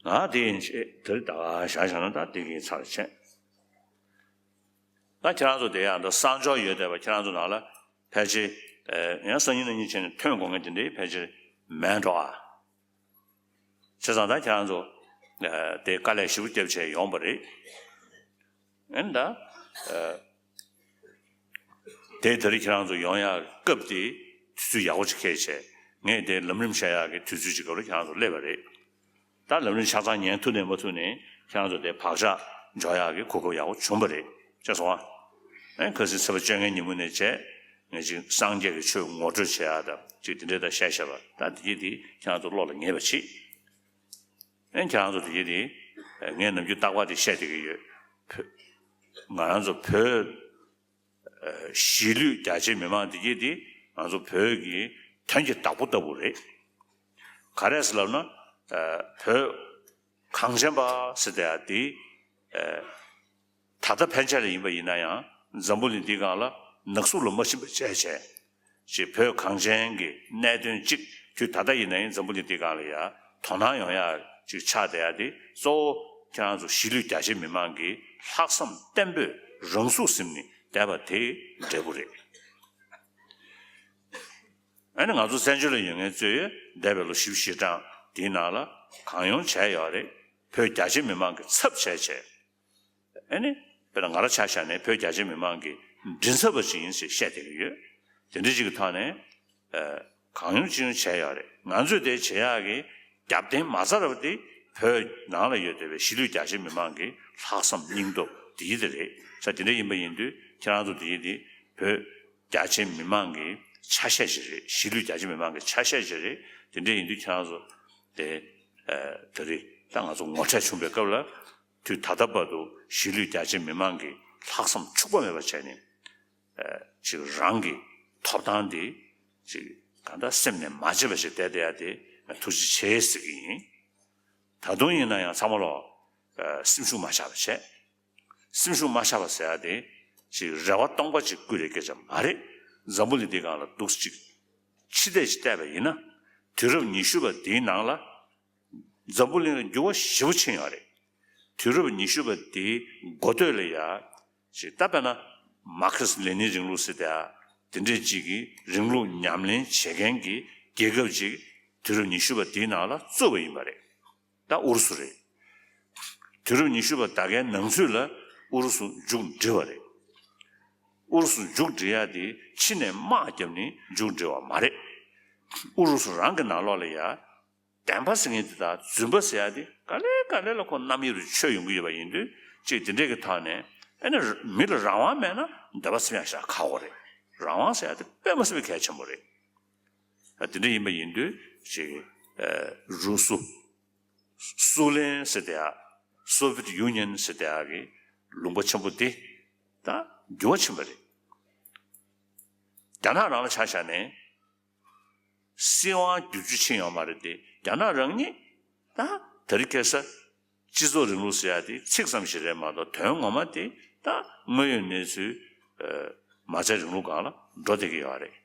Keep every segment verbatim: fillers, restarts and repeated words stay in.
ང་དེ་ཡིན་ཞེས་དེར་ད་ག་བཞག་བཞག་ན་ད་དེ་གིན་ཚར་བྱས། ད་ཁྱེད་རང་ཚོ་དེ་ཡང་ད་གསང་སྦྱོར་ཡོད་བསྡད་པ་ཁྱེད་རང་ཚོ་ནང་ལ་ཕལ་ཆེར་ཡང་སང་ཉིན་གནངས་ཉིན་བྱས་ནས་ཐོན་དགོས་མཁན་དེ་འདྲའི་ཕལ་ཆེར་མེད་འགྲོ་ཨ། བྱས་ཙང་ད་ཁྱེད་རང་ཚོ་དེ་དཀའ་ལས་ཞེ་པོ་བརྒྱབ་བྱས་ཡོང་པ་རེད། ཨེ་ད། དེ་ད་རེས་ཁྱེད་རང་ཚོ་ཡོང་ཡག་སྐབས་དེ་དུས་ཚོད་ཡག་པོ་ཅིག་འཁེལ་བྱས། ངས་དེ་ལམ་རིམ་བྱ་ཡག་གི་དུས་ཚོད་ཅིག་སྐབས་ལ་ཁྱེད་རང་ཚོ་སླེབས་པ་རེད། ད་ལམ་རིམ་ཆ་ཚང་ཉན་ཐུབ་ནས་མ་ཐུབ་ནས་ཁྱེད་རང་ཚོ་དེ་བག་ཆགས་འཇོག་ཡག་གི་གོ་སྐབས་ཡག་པོ་བྱུང་པ་རེད། ཤེས་སོང་ཨ། ཨེ་ཁ་སང་ཚེས་པ་བཅོ་ལྔའི་ཉིན་མོ་ནས་བྱས་ངས་ཅིག་སངས་རྒྱས་ཀྱི་ཆོས་ངོ་སྤྲོད་བྱེད་ཡག་དང་ཅིག་དེ་འདྲས་ད་བཤད་བཤད་པ་ད་དེ་གྱིས་དེ་ཁྱེད་རང་ཚོ་བློ་ལ་ངེས་པ་བྱེད། ཨེ་ཁྱེད་རང་ཚོ་དེ་གྱིས་དེ་ངས་ནམ་རྒྱུན་རྟག་པར་དེ་བཤད་བསྡད་ཀྱི་ཡོད། བོད། ང་རང་ཚོ་བོད། གཞིས་ལུས་རྒྱ་ཆེ་མི་མང་འདི་གྱིས་འདི་ང་ཚོ་བོད་ཀྱི་དོན་གྱི་བདག་པོ་ལྟ་བུ་རེད། ག་རེ་ཟེར་ལབ་ན། བོད་གངས་ཅན་པ་ཟེར་བསྡད་ཡ་འདི། ད་ལྟ་ཕན་ཆད་ལ་ཡིན་པ་ཡིན་ན་ཡང་འཛམ་བུ་གླིང་འདིའི་སྒང་ལ་ནག་གསུབ་ལ་མ་ཕྱིན་པ་བྱས་བྱས། ཅིག་བོད་གངས་ཅན་གྱི་གནད་དོན་གཅིག་དུས་ད་ལྟ་ཡིན་ན་ཡང་འཛམ་བུ་གླིང་འདིའི་སྒང་ལ་ཡ་དོ་སྣང་ཡོང་ཡ་ཅིག་ཆགས་བསྡད་ཡ་དེ་གཙོ་བོ་ཁྱེད་རང་ཚོ་གཞིས་ལུས་རྒྱ་ཆེ་མི་མང་གི་ལྷག་བསམ་བརྟན་པོས་རང་ཚུགས་ཟིན་ནས་བསྡད་པ་དེའི་འབྲས་བུ་རེད། ཨ་ནི་ང་ཚོ་བཙན་བྱོལ་ལ་ཡོད་མཁན་ཚོས་འདས་པའི་ལོ་བཞི་བཅུ་ཞེ་གྲངས་འདིའི་ནང་ལ་གང་ཡོང་བྱས་ཡོད་རེད། བོད་རྒྱ་ཆེ་མི་མང་གི་ཚབ་བྱས་བྱས། ཨ་ནི། དཔེར་ན་ང་རང་ཆ་བཞག་ནས་བོད་རྒྱ་ཆེ་མི་མང་གི་མགྲིན་ཚབ་པ་ཞིག་ཡིན་ཞེས་བཤད་བསྡད་ཀྱི་ཡོད། དེ་འདྲ་ཞིག་གི་ཐོག་ནས། གང་ཡོང་ཅི་ཡོང་བྱས་ཡོད་རེད། ང་ཚོས་དེ་བྱེད་ཡག་གི་རྒྱབ་རྟེན་མ་རྩ་ར་བ་དེ་བོད་ནང་ལ་ཡོད་བསྡད་པའི་གཞིས་ལུས་རྒྱ་ཆེ་མི་མང་གི་ལྷག་བསམ་སྙིང་སྟོབས་དེ་ཡིན་དེ་རེད། ས་དེ་འདྲ་ཡིན་པ་ཡིན་དུས་ཁྱེད་རང་ཚོ་དེ་ཡིན་དེ་བོད་རྒྱ་ཆེ་མི་མང་གི་ཆ་ཤས་ཤིག་རེད། གཞིས་ལུས་རྒྱ་ཆེ་མི་མང་གི་ཆ་ཤས་ཤིག་རེད། དེ་འདྲ་ཡིན་དུས་ཁྱེད་རང་ཚོ་དེ་ད་རེས་ད་ང་ཚོ་ངོ་འཕྲད་བྱུང་བའི་སྐབས་ལ། དུས་ད་ལྟ་བར་དུ་གཞིས་ལུས་རྒྱ་ཆེ་མི་མང་གི་ལྷག་བསམ་འཕྱུག་པ་མེད་པ་བྱས་ནས། ཅིག་རང་གི་ཐོབ་ཐང་དེ་ཅིག་གང་ལྟར་སེམས་ནས་མ་བརྗེད་པ་ཞིག་བསྡད་བསྡད་ཡ་དེ་ཐུགས་རྗེ་ཆེ་ཟེར་གྱི་ཡིན། ད་དུང་ཡིན་ན་ཡང་ཚང་མ་ལོ། སེམས་ཤུགས་མ་ཆག་པ་བྱས། སེམས་ཤུགས་མ་ཆག་པ་ཟེར་ཡ་དེ་ཅིག་རེ་བ་སྟོང་པ་ཅིག་བསྐུལ་རེ་སྐད་ཆ་མ་རེད། འཛམ་བུ་གླིང་འདིའི་སྒང་ལ་འདུག་ཅིག་ཕྱི་བལྟས་ཅིག་བལྟས་པ་ཡིན་ན། དུས་རབས་ཉི་ཤུ་པ་འདིའི་ནང་ལ། འཛམ་བུ་གླིང་ལ་འགྱུར་བ་ཞེ་པོ་ཕྱིན་ཡོད་རེད། དུས་རབས་ཉི་ཤུ་པ་འདིའི་འགོ་སྟོད་ལ་ཡ། ཅིག་ད་དཔེར་ན། མར་ཁེ་སི་ལེ་ནིན་རིང་ལུགས་ཟེར་དེ་ཡ། དེ་འདྲས་ཅིག་གི་རིང་ལུགས་ཉམས་ལེན་བྱེད་མཁན་གྱི་རྒྱལ་ཁབ་ཅིག་དུས་རབས་ཉི་ཤུ་པ་འདིའི་ནང་ལ་བཙུགས་པ་ཡིན་པ་རེད། ད་ཨུ་རུ་སུ་རེད། དུས་རབས་ཉི་ཤུ་པ་ད་གའི་ནང་ཚུད་ལ་ཨུ་རུ་སུ་མཇུག་བསྒྲིལ་བ་རེད། ཨུ་རུ་སུ་མཇུག་སྒྲིལ་ཡ་དེ་ཕྱི་ནས་དམག་བརྒྱབ་ནས་མཇུག་སྒྲིལ་བ་མ་རེད། ཨུ་རུ་སུ་རང་གི་ནང་ལོགས་ལ་ཡ། བདེན་པ་ཟེར་མཁན་དེ་དང་རྫུན་པ་ཟེར་ཡ་དེ་ག་ལེ་ག་ལེ་ལ་ཁོ་རྣམ་དབྱེ་རུ་ཆོད་ཡོང་གི་ཡོད་པ་ཡིན་དུས་ཅིག་དེ་འདྲས་ཀྱི་ཐོག་ནས་ཨ་ནི་མི་ལ་རང་དབང་མེད་ན་འདོད་པ་སེམས་ཡག་བཞག་ཁག་པོ་རེད། རང་དབང་ཟེར་ཡ་དེ་དཔེ་མ་སྲིད་པའི་གལ་ཆེན་པོ་རེད། དེ་འདྲ་ཡིན་པ་ཡིན་དུས་ཅིག་རུ་སུ། སུའུ་ལེན་ཟེར་དེ་ཡ། སོ་བི་ཡེ་ཊི་ཡུ་ནི་ཡན་ཟེར་དེ་ཡ་གི་ལུང་པ་ཆེན་པོ་དེ་ད་འགྱུར་བ་ཕྱིན་པ་རེད། རྒྱ་ནག་རང་ལ་ཆ་བཞག་ནས་སྲིད་དབང་བསྒྱུར་བཅོས་ཕྱིན་ཡོད་མ་རེད་དེ་རྒྱ་ནག་རང་ཉིད་ད་དེ་རིང་ཁ་སང་སྤྱི་ཚོགས་རིང་ལུགས་ཟེར་ཡ་དེ་ཚིག་ཙམ་ཞིག་རེད་མ་གཏོགས་དོན་ངོ་མ་དེ་ད་དངོས་ཡོད་གནས་ཚུལ་མ་རྩའི་རིང་ལུགས་སྒང་ལ་འགྲོ་བསྡད་ཀྱི་ཡོད་རེད།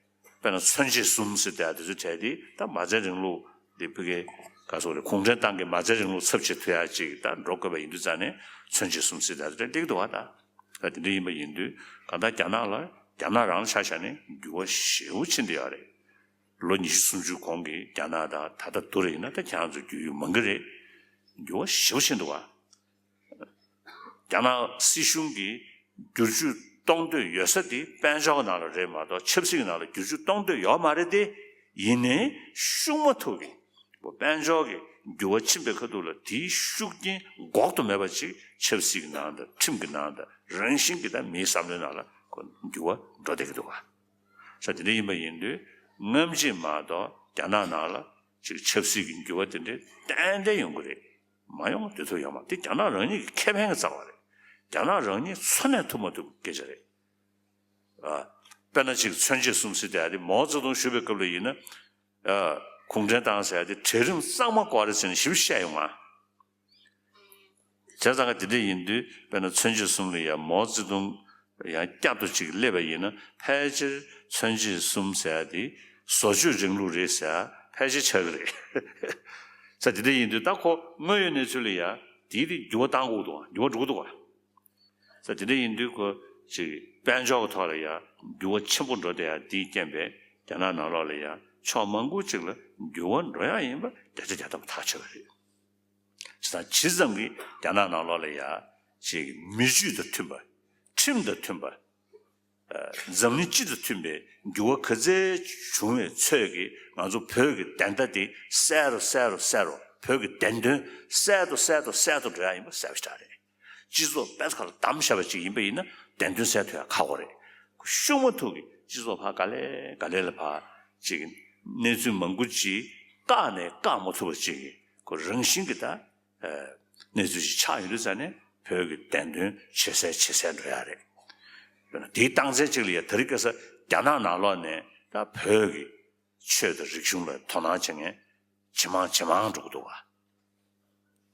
དཔེར་ན་མཚོན་བྱེད་གསུམ་ཟེར་དེ་དེ་ཚོ་གྲས་དེ་ད་མ་རྩའི་རིང་ལུགས་དེ་ཕ་གི་ག་སོག་རེད། གུང་ཁྲན་ཏང་གི་མ་རྩའི་རིང་ལུགས་ཚབ་བྱེད་ཐུབ་ཡ་ཅིག་ད་འགྲོ་དགོས་པ་ཡིན་དུས་ཙང་ནས་མཚོན་བྱེད་གསུམ་ཟེར་དེ་དེ་འགྲིག་འདུག་བ། ད་ད་དེ་འདྲ་ཡིན་པ་ཡིན་དུས་གང་ལྟར་རྒྱ་ནག་ལ་རྒྱ་ནག་རང་ཆ་བཞག་ནས་འགྱུར་བ་ཞེ་པོ་ཕྱིན་བསྡད་ཡོད་རེད། ལོ་ཉི་ཤུ་སུམ་ཅུ་གོང་གི་རྒྱ་ནག་དང་ད་ལྟ་བསྡུར་ཡིན་ན་ད་ཁྱེད་རང་ཚོ་རྒྱུས་ཡོད་མང་གི་རེད། འགྱུར་བ་ཞེ་པོ་ཕྱིན་འདུག་བ། རྒྱ་ནག་སྲིད་གཞུང་གིས་བསྒྱུར་བཅོས་གཏོང་འདོད་ཡོད་ས་དེ་དཔལ་འབྱོར་ནང་ལ་རེད་མ་གཏོགས་ཆབ་སྲིད་ནང་ལ་བསྒྱུར་བཅོས་གཏོང་འདོད་ཡོད་མ་རེད་དེ། ཡིན་ནའི་ཤུགས་མ་ཐུག་གི་དཔལ་འབྱོར་གྱི་འགྱུར་བ་ཕྱིན་པའི་ཁ་ཐུག་ལ་དེའི་ཤུགས་རྐྱེན་འགོག་ཏུ་མེད་པ་ཅིག་ཆབ་སྲིད་ཀྱི་ནང་དང་ཁྲིམས་ཀྱི་ནང་དང་རང་བཞིན་གྱི་ད་མིའི་བསམ་བློའི་ནང་ལ་ཁོ་འགྱུར་བ་འགྲོ་བསྡད་ཀྱི་འདུག་ག། ས་དེ་འདྲ་ཡིན་པ་ཡིན་དུས་སྔ་ཕྱི་མ་གཏོགས་རྒྱ་ནག་ནང་ལ་ཅིག་ཆབ་སྲིད་ཀྱི་འགྱུར་བ་དེ་འདྲ་ཏན་ཏན་ཡོང་གི་རེད། མ་ཡོང་བ་དུས་ཐོག་ཡོད་མ་རེད། དེ་རྒྱ་ནག་རང་ཉིད་ཀྱི་ཁེ་ཕན་གྱི་རྩ་བ་རེད། རྒྱ་ནག་རང་ཉིད་འཚོ་གནས་ཐུབ་མ་ཐུབ་ཀྱི་སྐད་ཆ་རེད། ཨ། དཔེར་ན་ཅིག་མཚོན་བྱེད་གསུམ་ཟེར་དེ་ཨ་དེ་མའོ་ཙེ་ཏུང་བཞུགས་པའི་སྐབས་ལ་ཡིན་ན། ཨ། གུང་ཁྲན་ཏང་ཟེར་ཡ་དེ་གྲལ་རིམ་གཙང་མ་སྐོར་རེད་ཟེར་ནས་ཞིབ་བཤད་ཡོང་ང་། བྱས་ཙང་ག་དེ་འདྲ་ཡིན་དུས་དཔེར་ན་མཚོན་བྱེད་གསུམ་ལ་ཡ་མའོ་ཙེ་ཏུང་ཡང་བསྐྱར་དུ་ཅིག་སླེབས་པ་ཡིན་ན་ཕལ་ཆེར་མཚོན་བྱེད་གསུམ་ཟེར་ཡ་དེ་བཟོ་བཅོས་རིང་ལུགས་རེད་ཟེར་ཡ་ཕལ་ཆེར་ཆགས་ཀྱི་རེད། བྱས་ ས་དེ་འདྲ་ཡིན་དུས་ད་ཁོ་དངོས་ཡོད་གནས་ཚུལ་ལ་ཡ་དེའི་དེ་འགྱུར་བ་གཏང་དགོས་འདུག་འགྱུར་བ་འགྲོ་གི་འདུག་བ། ས་དེ་འདྲ་ཡིན་དུས་ཁོ་ཅིག་དཔལ་འབྱོར་གྱི་ཐོག་ལ་ཡ་འགྱུར་བ་ཆེན་པོ་འགྲོ་བསྡད་ཡ་དེའི་རྐྱེན་པས་རྒྱ་ནག་ནང་ལོགས་ལ་ཡ་ཕྱོགས་མང་པོ་ཅིག་ལ་འགྱུར་བ་འགྲོ་ཡ་ཡིན་པ་བརྒྱ་ཆ་བརྒྱ་ཐམ་པ་ཐག་ཆོད་པ་རེད། ཇི་ལྟར་ཇི་ཙམ་གྱིས་རྒྱ་ནག་ནང་ལོགས་ལ་ཡ་ཅིག་མི་ཇུས་དང་མཐུན་པ། ཁྲིམས་དང་མཐུན་པ། འཛམ་གླིང་སྤྱི་དང་མཐུན་པའི་འགྱུར་བ་ག་ཚད་བྱུང་བའི་ཚོད་ཀྱིས་ང་ཚོ་བོད་ཀྱི་བདེན་མཐའ་དེ་གསལ་རུ་གསལ་རུ་གསལ་རུ་བོད་ཀྱི་བདེན་དོན་གསལ་དུ་གསལ་དུ་གསལ་དུ་འགྲོ་ཡ་ཡིན་པ་གསལ་པོ་ཞེ་དྲག་རེད། སྤྱི་ཚོགས་དཔེ་ཁ་ལ་བསྡམས་བཞག་པ་ཅིག་ཡིན་པ་ཡིན་ན་བདེན་དོན་གསལ་ཐུབ་ཡ་ཁག་པོ་རེད། ཤུགས་མ་ཐུག་གི་སྤྱི་ཚོགས་ཕར་ག་ལེ་ག་ལེ་ལ་ཕར་ཅིག་གནས་ཚུལ་མང་པོ་ཅིག་བཀག་ནས་བཀག་མ་ཐུབ་པ་ཅིག་གི་ཁོ་རང་བཞིན་གྱི་ད། གནས་ཚུལ་ཞིག་ཆགས་ཡོང་དུས་ཙང་ནས་བོད་ཀྱི་བདེན་དོན་ཇེ་གསལ་ཇེ་གསལ་འགྲོ་ཡ་རེད། དཔེར་ན་དེའི་རྟགས་མཚན་གཅིག་ལ་ཡ་དེ་རིང་ཁ་སང་རྒྱ་ནག་ནང་ལོགས་ནས་ད་བོད་ཀྱི་ཆོས་དང་རིག་གཞུང་ལ་དོ་སྣང་བྱེད་མཁན་ཇེ་མང་ཇེ་མང་འགྲོ་གི་འདུག་བ།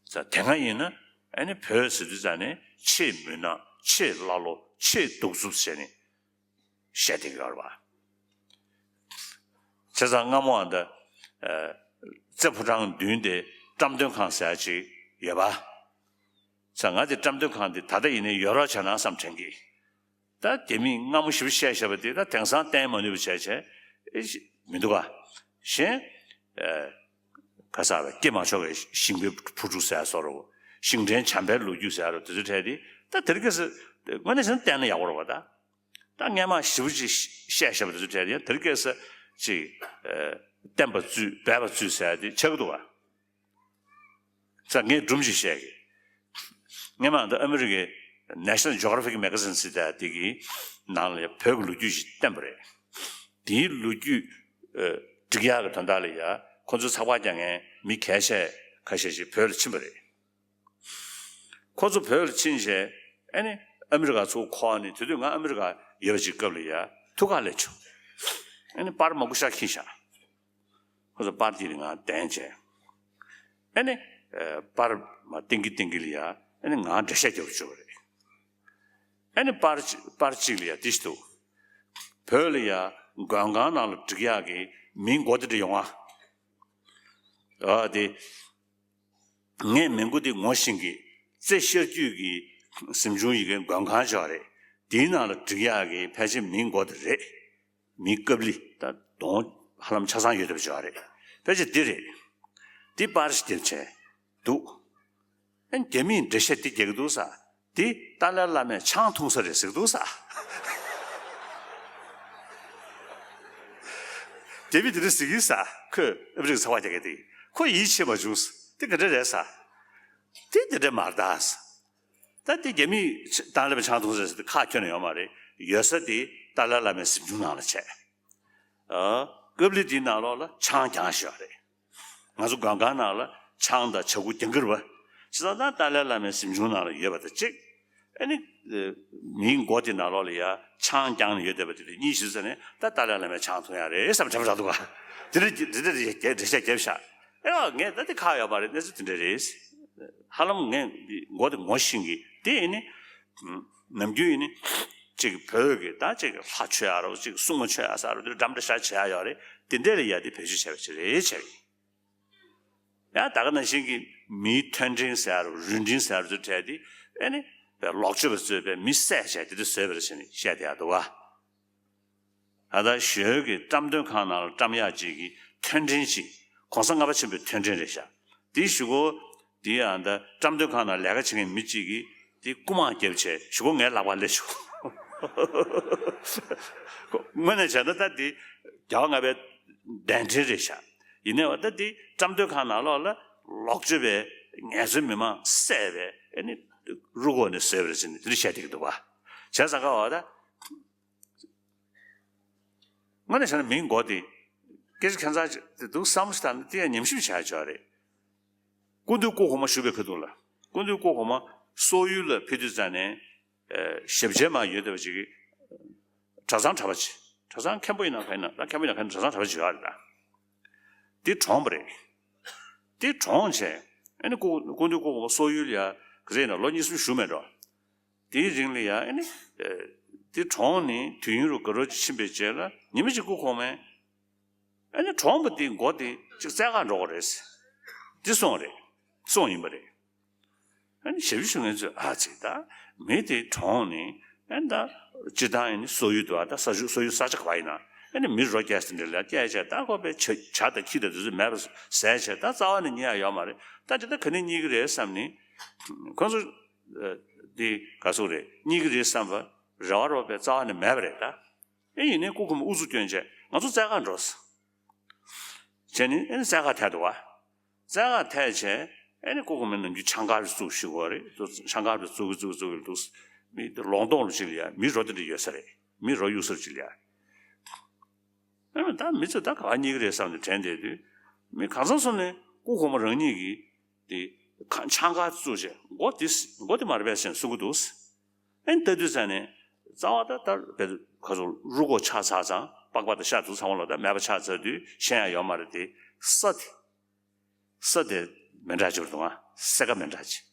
ད་དེ་སྔ་ཡིན་ན་ཨ་ནི་བོད་ཟེར་དུས་ཙང་ནས་ཆེས་མུན་ནག་ཆེས་ཀླ་ཀློ་ཆེས་གདུག་རྩུབ་བྱས་ནས། བཤད་བསྡད་ཀྱི་ཡོད་རེད་བ། བྱས་ཙང་སྔ་མོ་ཨ་ད། རྩེ་ཕོ་བྲང་མདུན་དེ་བཀྲམ་སྟོན་ཁང་ཟེར་ཡ་ཅིག་ཡོད་པ། བྱས་ཙང་ང་དེ་བཀྲམ་སྟོན་ཁང་དེ་ད་ལྟ་ཡིན་ནའི་ཡོད་རོགས་བྱས་ན་བསམ་དྲན་གི། ད་རྒྱ་མིས་སྔ་མོ་ཞེ་པོ་བཤད་བཞག་པ་དེ་ད་དེང་སང་བསྟན་མ་ནུས་པ་བྱས་བྱས་ཨེ་ཤི་མི་འདུག་ག་གཞན། ག་ས་བ་སྐྱེས་མ་ཆོག་པའི་ཞིང་པའི་བུ་ཕྲུག་ཟེར་ཡ་བཟོ་འདྲ། ཞིང་བྲན་བྱམས་པའི་ལོ་རྒྱུས་ཟེར་ཡ་འདྲ་དེ་ཚོའི་གྲས་དེ་ད་དེ་རིང་ཁ་སང་དངོས་གནས་བྱས་ན་བསྟན་ན་ཡག་པོ་རེད་བ་ད། ད་སྔས་མ་ཞེ་པོ་ཅིག་བཤད་བཞག་པ་དེ་ཚོ་གྲས་དེ་དེར་སྐད་ས་ཅིག་བསྟན་པ་བཙུགས་སྦས་པ་བཙུགས་ཟེར་ཡ་དེ་ཆགས་ཀྱི་འདུག་བ། ས་ངས་སྒྲུང་ཅིག་བཤད་གི། སྔས་མ་ད་ཨ་མི་རི་ཀའི་National Geographic Magazine ཟེར་ཡ་དེ་གི་ནང་ལ་བོད་ཀྱི་ལོ་རྒྱུས་ཤིག་བསྟན་པ་རེད། དེའི་ལོ་རྒྱུས་སྒྲིག་ཡག་གི་དོན་དག་ལ་ཡ་ཁོ་ཚོའི་ཚགས་པར་རྒྱག་མཁན་མི་གལ་ཆེ་ཁ་ཤས་ཤིག་བོད་ལ་ཕྱིན་པ་རེད། ཁོ་ཚོ་བོད་ལ་ཕྱིན་བྱས་ཨ་ནི་ཨ་མི་རི་ཀ་ཚུར་འཁོར་ནས་དེ་དུས་ང་ཨ་མི་རི་ཀ་ཡོད་པ་ཅིག་སྐབས་ལ་ཡ་ཐུག་ཁ་སླེབས་བྱུང་། ཨ་ནི་པར་མང་པོ་ཤར་འཁྱེར་བཞག་ཁོ་ཚོ་པར་དེ་ལ་ང་བསྟན་བྱས། ཨ་ནི་པར་མ་བསྟན་གི་བསྟན་གི་ལ་ཡ་ཨ་ནི་ང་འགྲེལ་བཤད་རྒྱབ་བཅུག་པ་རེད། ཨ་ནི་པར་ཅི་པར་གཅིག་ལ་ཡ་དེ་ཞིག་འདུག་བོད་ལ་ཡ་མགོན་ཁང་ནང་ལ་སྒྲིག་ཡག་གི་མིང་མགོ་དེ་འདྲ་ཡོང་ང་། ཨ་དེ། ངས་མི་མགོ་འདི་ངོ་ཤེས་ཀྱི། རྩེ་ཤར་རྒྱུད་ཀྱི་གཟིམ་ཆུང་ཡི་གེ་མགོན་ཁང་ཅིག་ཡོད་རེད། དེའི་ནང་ལ་སྒྲིག་ཡག་གི་ཕལ་ཆེར་མིང་མགོ་དེ་རེད། མིང་ཀབ་ལི་ད་གདོང་ཧ་ལམ་ཆ་ཚང་ཡོད་བསྡད་པ་ཅིག་ཡོད་རེད། ཕལ་ཆེར་འདི་རེད། འདི་པར་ཞིག་འདེབས་བྱས་འདུག་ཨ་ནི་རྒྱ་མིས་འགྲེལ་བཤད་འདི་རྒྱག་གི་འདུག་ས། འདི་ཏཱ་ལའི་བླ་མས་ཆང་འཐུང་ས་རེད་ཟེར་གི་འདུག་ས། རྒྱ་མི་འདི་འདྲ་ཟེར་གི་ས། ཁོས་ཨ་མི་རི་ཀའི་ཚགས་པར་རྒྱག་མཁན་དེ་ཁོ་ཡིད་ཆེས་མ་བྱུང་ས། འདི་ག་འདྲ་རེད་ས། འདི་འདི་འདྲ་མ་རེད་ད་ས། ད་འདི་རྒྱ་མིས་ཏཱ་ལའི་བླ་མས་ཆང་འཐུང་ས་རེད་ཟེར་དུས་ཁ་ཁྱོན་ནས་ཡོད་མ་རེད། ཡོད་ས་དེ་ཏཱ་ལའི་བླ་མའི་གཟིམ་ཆུང་ནང་ལ་བྱས། ཨ། ཀབ་ལི་དེའི་ནང་ལོགས་ལ་ཆང་རྐྱང་ཞིག་ཡོད་རེད། ང་ཚོ་མགོན་ཁང་ནང་ལ་ཆང་དང་ཇ་ཁུ་རྐྱང་རྐྱང་རེད་པ། བྱས་ཙང་ད་ཏཱ་ལའི་བླ་མའི་གཟིམ་ཆུང་ནང་ལ་ཡོད་པ་དང་གཅིག་ཨ་ནི། མིའི་མགོ་དེ་ནང་ལོགས་ལ་ཡ་ཆང་བརྐྱངས་ནས་ཡོད་བསྡད་པ་དེ་དེ་གཉིས་གཞི་བྱས་ནས་ད་ཏཱ་ལའི་བླ་མའི་ཆང་འཐུང་ཡག་རེད་བསམ་དྲན་པ་རག་འདུག་ག་དེ་འདྲ་དེ་འདྲ་འགྲེལ་བཤད་རྒྱབ་ཤག་ཨེ་ཨོ་ངས་ད་དེ་ཁག་ཡོད་མ་རེད། གནས་ཚུལ་དེ་འདྲ་རེད། ཧ་ལམ་ངས་མགོ་དེ་ངོ་ཤེས་ཀྱི་དེ་ཡིན་ནི། ནམ་རྒྱུན་ཡིན་ནི། ཅིག་བོད་ཀྱི་ད་ཅིག་ལྷ་མཆོད་ཡག་རོ་ཅིག་སྲུང་མ་མཆོད་ཡག་ས་རོ་དེ་འདྲ་འདྲ་འདྲ་ཤ་བྱེད་ཡག་ཡོད་རེད། དེ་འདྲ་ལ་ཡ་དེ་བེད་སྤྱོད་བྱས་པ་ཅིག་རེད་བྱས། ཡང་ད་ག་ནང་བཞིན་གྱི་མིའི་མཐོན་འབྲེལ་ཟེར་ཡག་རུ་རུས་འབྲེལ་ཟེར་ཡག་རུ་ཚོ་གྲས་དེ་ཨེ་ནི་ལོག་སྤྱོད་པ་གཙོས་པའི་མི་བསད་བྱས་དེ་དུ་བཟོས་པ་རེད་ཟེར་ནས་བཤད་བསྡད་ཡག་འདུག་ག་ད་ལྟ་ཞོལ་གྱི་བཀྲམ་སྟོན་ཁང་ནང་ལ་བཀྲམ་ཡག་ཅིག་གི་མཐོན་འབྲེལ་ཅིག་གོང་ས་ལྔ་པ་ཆེན་པོའི་མཐོན་འབྲེལ་རེད་ཤག་དེའི་གཞུག་གུ་དེའི་ཨ་ད་བཀྲམ་སྟོན་ཁང་ནང་ལས་ཀ་བྱེད་མཁན་མི་གཅིག་གིས་དེ་རྐུ་མ་བརྒྱབ་བྱས་གཞུག་གུ་ངའི་ལག་པར་སླེབས་བྱུང་། དངོས་གནས་བྱས་ན་ད་དེ་རྒྱལ་བ་ལྔ་པའི་གདན་འདྲེན་རེད་ཤག་ཡིན་ནའི་བ་ད་དེ་བཀྲམ་སྟོན་ཁང་ནང་ལོགས་ལ་ལོག་སྤྱོད་པའི་ངལ་རྩོལ་མི་མང་བསད་པའི་ཨ་ནི་རུ་སྒོ་ནས་བཟོས་པ་རེད་ཟེར་ནས་དེ་འདྲ་བཤད་བསྡད་ཀྱི་འདུག་བ། བྱས་ཙང་ཀ་བ་ད། དངོས་གནས་བྱས་ན་མིང་མགོ་དེ། སྐད་ཆ་ཁྱད་མཚར་ཅིག་དེ་འདུག་བསམ་བློ་ཞིག་བཏང་ན་དེ་ཡང་ཉམས་ཞིབ་བྱ་ཆོག་རེད། སྐུ་མདུན་སྐུ་གོང་མ་བཞུགས་པའི་ཁ་ཐུག་ལ། སྐུ་མདུན་སྐུ་གོང་མ་སོག་ཡུལ་ལ་ཕེབས་དུས་ཙང་ནས། ཨེ། ཞབས་རྗེས་མ་ཡོད་བསྡད་པ་ཅིག་གིས། གྲྭ་ཚང་གྲྭ་པ་ཅིག་གྲྭ་ཚང་མཁན་པོ་ཡིན་ན་ག་ཡིན་ན་ད་མཁན་པོ་ཡིན་ན་ག་ཡིན་ན་གྲྭ་ཚང་གྲྭ་པ་ཅིག་ཡོད་རེད་ད། དེ་གྲོངས་པ་རེད། དེ་གྲོངས་བྱས། ཨ་ནི་སྐུ་སྐུ་མདུན་སྐུ་གོང་མ་སོག་ཡུལ་ལ་ཡ་ག་ཚོད་ཡིན་ན་ལོ་གཉིས་གསུམ་བཞུགས་མེད་འགྲོ། དེའི་རིང་ལ་ཡ་ཨ་ནི། དེ་གྲོངས་ནས་དུས་ཡུན་རུ་འགའ་རོ་ཅིག་ཕྱིན་པའི་རྗེས་ལ་ཉི་མ་གཅིག་སྐུ་གོང་མས། ཨ་ནི་གྲོངས་པ་དེའི་མགོ་དེ་ཅིག་བཙལ་ག་འགྲོ་གི་རེད། འདི་སོང་རེད། སོང་ཡིན་པ་རེད། ཨ་ནི་ཞབས་ཞུ་ཞུ་མཁན་ཚོས་ཨ་ཙི་ད་མི་དེ་གྲོངས་ནས་ཨ་ནི་ད་སྤྱིར་བཏང་ཡིན་ནི་སོ་ཡུལ་དུ་ཨ་ད་ས་ཆུ་སོ་ཡུལ་ས་ཆ་ག་བ་ཡིན་ན་ཨ་ནི་མི་རོ་བརྒྱ་ཟིན་འདྲ་ལ་བསྐྱལ་བྱས་ད་ཁོ་པའི་ཇ་ཇ་དང་ཁྱི་དང་དེ་ཚོ་མེད་པ་བཟས་བྱས་ད་རྩ་བ་ནས་རྙེད་ཡ་ཡོད་མ་རེད། ད་ཅི་ད་ག་ནས་རྙེད་ཀྱི་རེད་བསམ་ནས་ཁོ་ཚོ་འདི་ག་ཚོད་རེད་རྙེད་ཀྱི་རེད་བསམ་པ་རེ་བ་རོགས་པའི་རྩ་བ་ནས་མེད་པ་རེད་ད། ཨེ་ཡིན་ནའི་སྐུ་ཁམས་ཨུ་ཚུགས་སྐྱོན་བྱས་ང་ཚོ་རྩེད་གར་འགྲོ། བྱས་ནས་ཨེ་རྩེད་གར་ཐད་འདུག་བ། རྩེད་གར་ཐད་བྱས་ཨེ་ནི་སྐུ་ཁམས་ནམ་རྒྱུན་ཆང་ཁ་རུ་བཙུགས་ཤི་གོ་རེད། ཆང་ཁ་རུ་བཙུགས་ཀྱི་བཙུགས་ཀྱི་བཙུགས་ཀྱི་འདུག་མི་ལོང་སྟོང་རུ་ཅིག་ལ་ཡ་མི་རོ་དེ་འདྲ་ཡོད་ས་རེད། མི་རོ་གཡུག་ས་རུ་ཅིག་ལ་ཡ། ཨེ་ད་མི་ཚོ་ད་ག་བ་རྙེད་ཀྱི་རེད་བསམ་ནས་དྲན་བསྡད་དུས་མི་གང་ཚང་སོང་ནས་སྐུ་གོང་མ་རང་ཉིད་ཀྱིས་དེ་ཆང་ཁ་བཙུགས་བྱས་མགོ་དེ་མགོ་དེ་མ་རེད་པས་ཟེར་གསུང་གི་འདུག་ཨེ་ལྟ་དུས་ཙང་ནས་རྩ་བ་ད་ལྟར་བེད་ཁ་སོ་རུ་གོ་ཆགས་ཚར་ཙང་པགས་པ་དང་ཤ་དུག་ཚང་མ་ལ་ད་མེད་པ་ཆགས་ཚར་དུས་ཤེས་ཡ་ཡོད་མ་རེད་དེ་ས་དེ་ས་དེ་མི་འདྲ་ཅིག་རེད་འདུག་ཨ་སེ་ཀ་མི་འདྲ་ཅིག་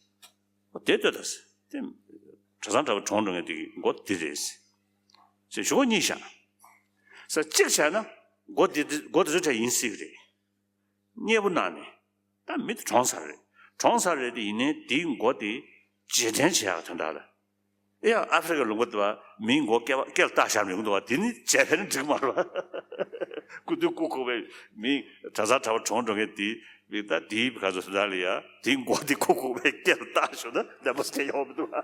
དེ་ལྟོས་ད་ཟེར་དེ་གྲྭ་ཚང་གྲྭ་པ་གྲོངས་འགྲོ་མཁན་དེ་གི་མགོ་དེ་རེད་ཟེར་ཞུ་གོ་གཉིས་བཞག་ས་གཅིག་བྱས་ན་མགོ་དེ་མགོ་དེ་ཚོ་གྲས་ཡིན་སྲིད་གི་རེད། མཉེས་པོ་གནང་ནས་ད་མི་དེ་གྲོངས་ཚར་རེད། གྲོངས་ཚར་རེད་དེ་ཡིན་ནའི་དེའི་མགོ་དེ་རྗེས་དྲན་བྱེད་ཡག་དོན་དག་ལ། ཨེ་ཡ་ཨ་ཧྥེ་རི་ཀ་ལུང་པ་དུ་བ་མིའི་མགོ་སྐེ་བ་སྐེ་ལ་བཏགས་བཞག་མི་འདུག་བ་དེ་ནི་བྱས་ཕན་འགྲིག་མ་རེད་བ། སྐུ་དུས་སྐུ་ཁོག་པའི་མི་གྲྭ་ཚང་གྲྭ་པ་གྲོངས་འགྲོ་མཁན་དེ་མི་ད་དེའི་ག་ཚོད་ད་ལ་ཡ་དེའི་མགོ་དེ་ཁོག་ཁོག་པའི་སྐེ་ལ་བཏགས་ཞོག་ན་ལས་པ་སྐྱེ་ཡོང་མི་འདུག་བ།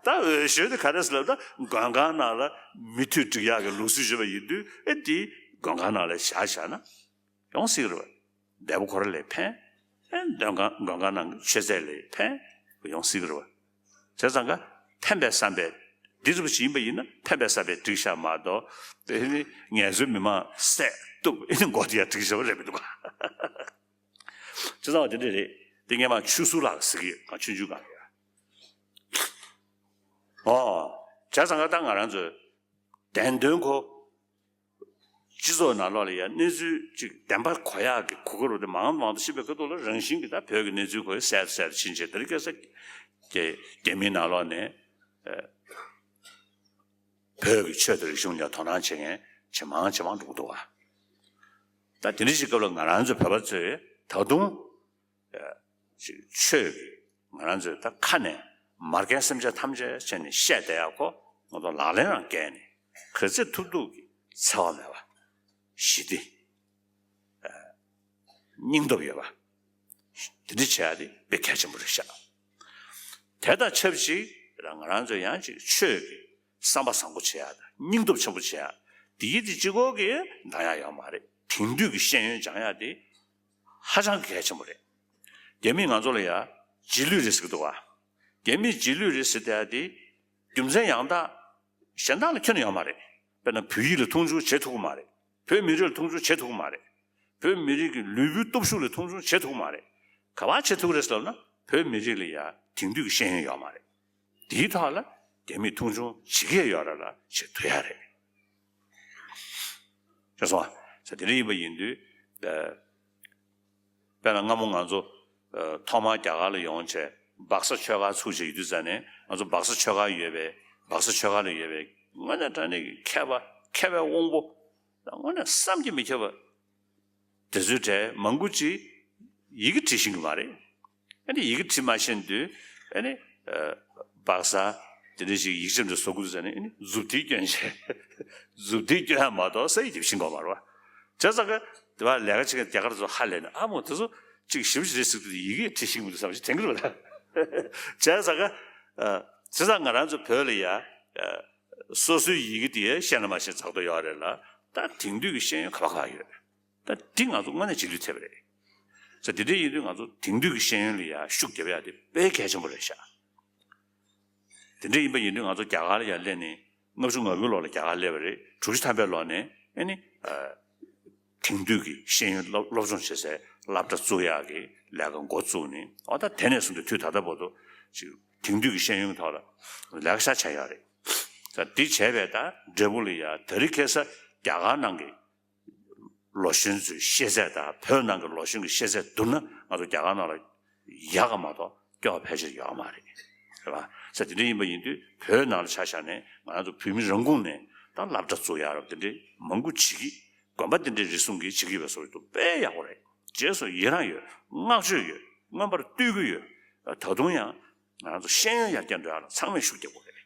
ད་འོས་ཤོས་དེ་ག་རེ་ཟེར་ལབ་ན་མགོན་ཁང་ནང་ལ་མི་མཐུད་སྒྲིག་ཡག་གི་ལུགས་སྲོལ་ཡོད་པ་ཡིན་དུས་ཨེ་དེ་མགོན་ཁང་ནང་ལ་བཞག་བཞག་ན། ཡོང་སྲིད་ཀྱི་རེད་བ། འདས་པོ་ཁོ་ར་ལས་ཕན། ཨེ་མགོན་ཁང་མགོན་ཁང་ནང་གི་མཆོད་རྫས་ལས་ཕན། ཡོང་སྲིད་ཀྱི་རེད་བ། བྱས་ཙང་ཀ་ཕན་པའི་བསམ་པས་འདི་ཚོ་ཞིག་ཡིན་པ་ཡིན་ན་ཕན་པའི་བསམ་པས་སྒྲིག་བཞག་མ་གཏོགས་དེ་ནི་ངལ་རྩོལ་མི་མང་བསད་གཏུབ་ཨེ་ནི་མགོ་དེ་ཡང་སྒྲིག་བཞག་པ་རེད་མི་འདུག་ག་བྱས་ཙང་བ་དེ་འདྲ་རེད། དེ་ངས་མ་ཆུ་སུ་ལགས་ཟེར་གི་ཡོད་ང་ཆུང་ཆུང་གང་ཡོད། ཨོ། བྱས་ཙང་ཀ་ད་ང་རང་ཚོས་བདེན་དོན་ཁོ། སྤྱི་ཚོགས་ནང་ལོགས་ལ་ཡང་གནས་ཚུལ་ཅིག་བདེན་པ་གོ་ཡག་གི་གོ་སྐབས་རུ་དེ་མང་མང་དུ་ཤེས་པའི་ཁ་ཐུག་ལ་རང་བཞིན་གྱིས་ད་བོད་ཀྱི་གནས་ཚུལ་ཁོ་གསལ་དུ་གསལ་དུ་ཕྱིན་བྱས་དེ་རིང་ཁ་སང་རྒྱ་རྒྱ་མིའི་ནང་ལོགས་ནས་ཨ་བོད་ཀྱི་ཆོས་དང་རིག་གཞུང་ལ་དོ་སྣང་བྱེད་མཁན་ཇེ་མང་ཇེ་མང་འགྲོ་གི་འདུག་བ། ད་དེ་འདྲ་ཞིག་སྐབས་ལ་ང་རང་ཚོ་བོད་པ་ཚོས་ད་དུང་ཅིག་ཆོས་ཀྱི་ང་རང་ཚོས་ད་ཁ་ནས་མ་རྒན་སེམས་ཅན་ཐམས་ཅད་བྱས་ནས་བཤད་བསྡད་ཡག་གོ་ང་ཚོ་ལག་ལེན་རང་བཀལ་ནས་ག་ཚོད་ཐུབ་ཐུབ་ཀྱི་འཚེ་བ་མེད་པ། ཞི་བདེ། སྙིང་སྟོབས་ཡོད་པ། དེ་འདྲ་བྱེད་ཡག་དེ་དཔེ་གལ་ཆེན་པོ་རེད་ཤག་དེ་དང་ཆབས་ཅིག་ང་རང་ཚོ་ཡང་ཅིག་ཆོས་ཀྱི་བསམ་པ་བཟང་པོ་བྱེད་ཡག་དང་སྙིང་སྟོབས་ཆེན་པོ་བྱེད་ཡག་དེ་ཡིད་དེ་གཅིག་པོ་གིས་འདང་ཡག་ཡོད་མ་རེད། དེང་དུས་ཀྱི་ཤེས་ཡོན་སྦྱང་ཡག་དེ། ཧ་ཅང་གི་གལ་ཆེན་པོ་རེད། རྒྱ་མིས་ང་ཚོ་ལ་ཡ་རྗེས་ལུས་རེད་ཟེར་གི་འདུག་བ། རྒྱ་མིས་རྗེས་ལུས་རེད་ཟེར་བསྡད་ཡ་དེ་རྒྱུ་མཚན་ཡང་དག་གཞན་དག་ལ་ཁྱོན་ནས་ཡོད་མ་རེད། དཔེར་ན་བོད་ཡིག་ལ་མཐོང་ཆུང་བྱེད་ཐུབ་ཀྱི་མ་རེད། བོད་མི་རིགས་ལ་མཐོང་ཆུང་བྱེད་ཐུབ་ཀྱི་མ་རེད། བོད་མི་རིགས་ཀྱི་ལུས་པོའི་སྟོབས་ཤུགས་ལ་མཐོང་ཆུང་བྱེད་ཐུབ་ཀྱི་མ་རེད། ག་པར་བྱེད་ཐུབ་ཀྱི་རེད་ཟེར་ལབ་ན་བོད་མི་རིགས་ལ་ཡ་དེང་དུས་ཀྱི་ཤེས་ཡོན་ཡོད་མ་རེད། དེའི་ཐོག་ལ་རྒྱ་མིས་མཐོང་ཆུང་བྱེད་ཀྱི་ཡོད་རེད་ལ་བྱེད་ཐུབ་ཡ་རེད། ཤེས་སོང་ཨ། ས་དེ་འདྲ་ཡིན་པ་ཡིན་དུས། དཔེར་ན་སྔ་མོ་ང་ཚོ་ཐོག་མར་རྒྱ་གར་ལ་ཡོང་བྱས་སྦག་ས་ཆོས་སྒར་ཚུགས་བྱས་ཡོད་དུས་ཙང་ནས་ང་ཚོ་སྦག་ས་ཆོས་སྒར་ཡོད་པའི་སྦག་ས་ཆོས་སྒར་ལ་ཡོད་པའི་དངོས་གནས་དྲང་གནས་ཀྱི་མཁས་པ་མཁས་པའི་དབང་པོ་དངོས་གནས་བསམ་གྱིས་མི་ཁྱབ་པ། དེ་ཚོའི་གྲས་མང་པོ་ཅིག་ཡི་གེ་འབྲི་ཤེས་ཀྱི་མ་རེད། ཨ་ནི་ཡི་གེ་འབྲི་མ་ཤེས་དུས་ཨ་ནི་སྦག་ས་དེ་འདྲ་ཞིག་ཡིག་ཆ་འདྲ་བཟོ་དགོས་དུས་ཙང་ནས་ཨ་ནི་མཛུབ་ཐེལ་བསྐྱོན་བྱས་མཛུབ་ཐེལ་བསྐྱོན་ཡ་མ་གཏོགས་ས་ཡིག་དེ་ཤེས་ཀྱི་མ་རེད་བ། བྱས་ཙང་ཀ་དེ་བ་ལས་ཀ་བྱེད་མཁན་རྒྱ་གར་ཚོ་ཧ་ལས་ནས་ཨ་མོ་དེ་ཚོ་ཅིག་ཞིབ་ཞིབ་རེད་ཟེར་དུས་ཡི་གེ་འབྲི་ཤེས་ཀྱི་མི་འདུག་བསམ་ཞིག་དྲན་གྱི་རེད་བ། བྱས་ཙང་ཀ་བྱས་ཙང་ང་རང་ཚོ་བོད་ལ་ཡ་སོ་སོའི་ཡི་གེ་དེ་ཤེས་ན་མ་ཤེས་ཚགས་ཏོ་ཡོད་རེད་ལ་ད་དེང་དུས་ཀྱི་ཤེས་ཡོན་ག་པ་ག་པ་ཡོད། ད་འདི་ང་ཚོ་དངོས་གནས་རྗེས་ལུས་ཐེབས་པ་རེད། ས་དེ་འདྲ་ཡིན་དུས་ང་ཚོ་དེང་དུས་ཀྱི་ཤེས་ཡོན་ལ་ཡ་ཤུགས་རྒྱབ་ཡ་དེ་དཔེ་གལ་ཆེན་པོ་རེད་ཤག་དེ་འདྲ་ཡིན་པ་ཡིན་དུས་ང་ཚོ་རྒྱ་གར་ལ་ཡ་སླེབས་ནས་ལྔ་བཅུ་ང་དགུའི་ལོ་ལ་རྒྱ་གར་སླེབས་པ་རེད། དྲུག་ཅུ་ཐམ་པའི་ལོ་ནས་ཨ་ནི་དེང་དུས་ཀྱི་ཤེས་ཡོན་སློབ་སློབ་སྦྱོང་བྱེད་སའི་སློབ་གྲྭ་བཙུགས་ཡག་གི་ལས་ཀ་འགོ་བཙུགས་ནས་ཨོ་ད་དེ་ནས་བཟུང་སྟེ་དུས་ད་ལྟ་བར་དུ་ཅིག་དེང་དུས་ཀྱི་ཤེས་ཡོན་གྱི་ཐོག་ལ་ལས་ཀ་ཤ་ཆགས་ཡག་རེད། ས་འདི་བྱས་པའི་ད་འབྲས་བུ་ལ་ཡ་དེ་རིང་ཁ་སང་རྒྱ་གར་ནང་གི་ལོ་གཞོན་ཚོའི་ཤེས་ཚད་དང་བོད་ནང་གི་ལོ་གཞོན་གྱི་ཤེས་ཚད་བསྡུར་ན་ང་ཚོ་རྒྱ་གར་ནང་ལ་ཡག་ག་མ་གཏོགས་སྐྱོ་བ་ཕལ་ཆེར་ཡོད་མ་རེད། རེད་བ། ས་དེ་འདྲ་ཡིན་པ་ཡིན་དུས་བོད་ནང་ལ་ཆ་བཞག་ནས་ང་ཚོ་བོད་མི་རང་ཁོངས་ནས་ད་སློབ་གྲྭ་བཙུགས་ཡག་རབ་དེ་འདྲའི་མང་པོ་བྱེད་ཀྱི་དགོན་པ་དེ་འདྲའི་རེ་ཟུང་གིས་བྱེད་ཀྱི་ཡོད་པའི་བཟོ་འདུག་དཔེ་ཡག་པོ་རེད། རྗེས་སུ་ཡི་རང་ཡོད། བསྔགས་བརྗོད་ཡོད། མངོན་པར་བསྟོད་ཀྱི་ཡོད། ད་དུང་ཡང་ང་རང་ཚོ་ཤེས་ཡོན་ཡར་རྒྱས་འགྲོ་ཡག་ལ་ཚང་མས་ཤུགས་རྒྱབ་དགོས་རེད།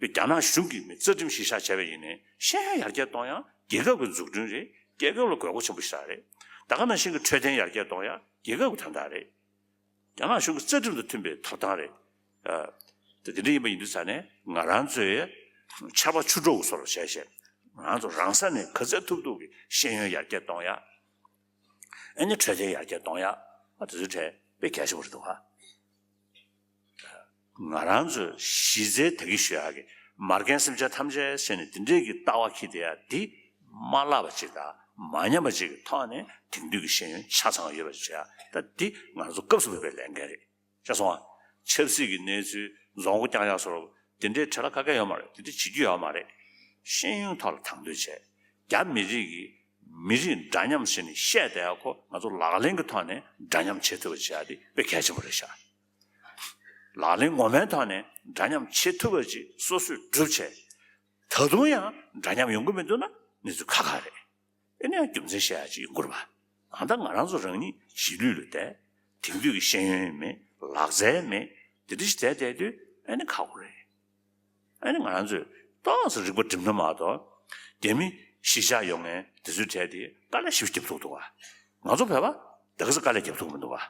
རྒྱ་ནག་གཞུང་གིས་མི་རྩ་ཁྲིམས་གཞི་བཞག་བྱས་པ་ཡིན་ནའི་ཤེས་ཡོན་ཡར་རྒྱས་གཏོང་ཡག་རྒྱལ་ཁབ་ཀྱི་འཛུགས་སྐྲུན་རེད། རྒྱལ་ཁབ་ལ་དགོས་མཁོ་ཆེན་པོ་ཞིག་རེད། ད་ག་ནང་བཞིན་གྱི་འཕྲོད་བསྟེན་ཡར་རྒྱས་གཏོང་ཡག་རྒྱལ་ཁབ་ཀྱི་དོན་དག་རེད། རྒྱ་ནག་གཞུང་གི་རྩ་ཁྲིམས་དང་མཐུན་པའི་ཐོབ་ཐང་རེད། ཨ། དེ་འདྲ་ཡིན་པ་ཡིན་དུས་ཙང་ནས་ང་རང་ཚོས་ཆར་པ་ཆུ་དྲོད་བཟོ་འདྲ་བྱས་བྱས་ང་རང་ཚོ་རང་ས་ནས་ག་ཚད་ཐུབ་ཐུབ་ཀྱི་ཤེས་ཡོན་ཡར་རྒྱས་གཏོང་ཡག་ཨ་ནི་འཕྲོད་བསྟེན་ཡར་རྒྱས་གཏོང་ཡག་ཨ་དེ་ཚོའི་གྲས་དཔེ་གལ་ཆེན་པོ་རེད་འདུག་ཨ། ང་རང་ཚོས་གཞི་རྩའི་ད་གིན་ཞུ་ཡག་གི་མ་རྒན་སེམས་ཅན་ཐམས་ཅད་ཟེར་ནས་འདི་འདྲའི་གི་ལྟ་བ་འཁྱེར་བསྡད་ཡག་འདི་མ་བརླག་པ་ཅིག་དང་མ་ཉམས་པ་ཅིག་གི་ཐོག་ནས་དེང་དུས་ཀྱི་ཤེས་ཡོན་ཆ་ཚང་ཡོད་པ་ཅིག་བྱེད་ཡག་ད་འདི་ང་ཚོ་སྐབས་སུ་བབས་པའི་ལས་འགན་རེད། ཤེས་སོང་ང་། ཆབ་སྲིད་ཀྱི་གནས་ཚུལ་རྫོང་སྒོ་རྐྱང་རྐྱང་བཟོ་འདྲ་དེ་འདྲའི་བྲེལ་བ་ག་གེ་ཡོད་མ་རེད། དེ་འདྲ་བྱེད་རྒྱུ་ཡོད་མ་རེད། ཤེས་ཡོན་ཐོག་ལ་དང་དོད་བྱས། རྒྱ་མི་རིགས་ཀྱི་མི་རིགས་འདྲ་མཉམ་ཟེར་ནས་བཤད་བསྡད་ཡག་ཁོ་ང་ཚོ་ལག་ལེན་གྱི་ཐོག་ནས་འདྲ་མཉམ་བྱེད་ཐུབ་པ་བྱེད་ཡག་དེ་དཔེ་གལ་ཆེན་པོ་རེད་ཤག་ལག་ལེན་ངོ་མའི་ཐོག་ནས་འདྲ་མཉམ་བྱེད་ཐུབ་པ་ཅིག་སོ་སོས་བསྒྲུབས་བྱས། ད་དུང་ཡང་འདྲ་མཉམ་ཡོང་གི་མི་འདུག་ན་གནས་ཚུལ་ཁག་ཁག་རེད། ཨེ་ནས་ཡང་རྒྱུ་མཚན་བཤད་ཡག་ཅིག་ཡོང་གི་རེད་པ། ཨ་ད་ང་རང་ཚོ་རང་ཉིད་རྗེས་ལུས་ལ་བལྟས། དེང་དུས་ཀྱི་ཤེས་ཡོན་མེད། ལག་རྩལ་མེད། དེ་འདྲ་ཞིག་བསྡད་བསྡད་དུས་ཨེ་ནས་ཁག་པོ་རེད། ཨེ་ནས་ང་རང་ཚོས་ཏོག་ཙམ་རིག་པ་སྒྲིམ་ན་མ་གཏོགས། རྒྱ་མི་གཞིས་ཆགས་ཡོང་མཁན་དེ་ཚོའི་གྲས་དེ་དཀའ་ལས་ཞེ་པོ་རྒྱབ་ཐུབ་འདུག་ག་ང་ཚོ་བོད་པ་དེ་ག་ཚོད་དཀའ་ལས་རྒྱབ་ཐུབ་མི་འདུག་ག་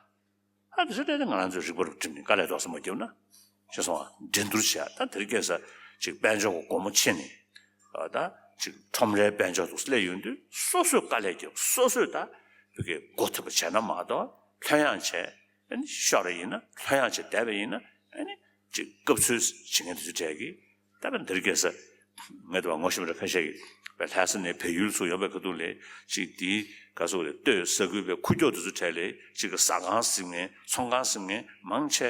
ཨ་དེ་ཚོ་བལྟས་ཏེ་ང་རང་ཚོའི་རིག་པ་རུ་བསྒྲིམས་ནས་དཀའ་ལས་ཏོག་ཙམ་མ་བརྒྱབ་ན། ཤེས་སོང་ང་། འགྲན་བསྡུར་བྱས་ད་དེ་རིང་ཁ་སང་ཅིག་དཔལ་འབྱོར་གྱི་སྒོ་མོ་ཕྱེ་ནས། ཨ་ད་ཅིག་ཁྲོམ་རའི་དཔལ་འབྱོར་དུ་སླེབས་ཡོང་དུས་སོ་སོས་དཀའ་ལས་རྒྱབ། སོ་སོས་ད་བོད་སྐད་གོ་ཐུབ་པ་བྱས་ན་མ་གཏོགས་ལྷོད་ཡངས་བྱས། ཨ་ནི་ཤོར་བ་ཡིན་ན་ལྷོད་ཡངས་བྱས་བསྡད་པ་ཡིན་ན་ཨ་ནི་ཅིག་སྐབས་འཚོལ་བྱེད་མཁན་དེ་ཚོའི་གྲས་ཀྱིས། ད་བར་འདིར་གས་ས། ངས་དུ་བ་ངོ་ཤེས་པ་རེ་ཁ་ཤས་ཀྱིས་པའི་ལྷ་ས་ནས་བལ་ཡུལ་ཚུར་ཡོང་བའི་ཁ་ཐུག་ལས་ཅིག་འདིའི་ག་སོག་ལས་སྟོད་ས་ཁུལ་པའི་ཁུག་ཀྱོག་དེ་ཚོ་གྲས་ལས་ཅིག་ཟ་ཁང་ཟིན་མཁན་ཚོང་ཁང་ཟིན་མཁན་མང་ཆེ་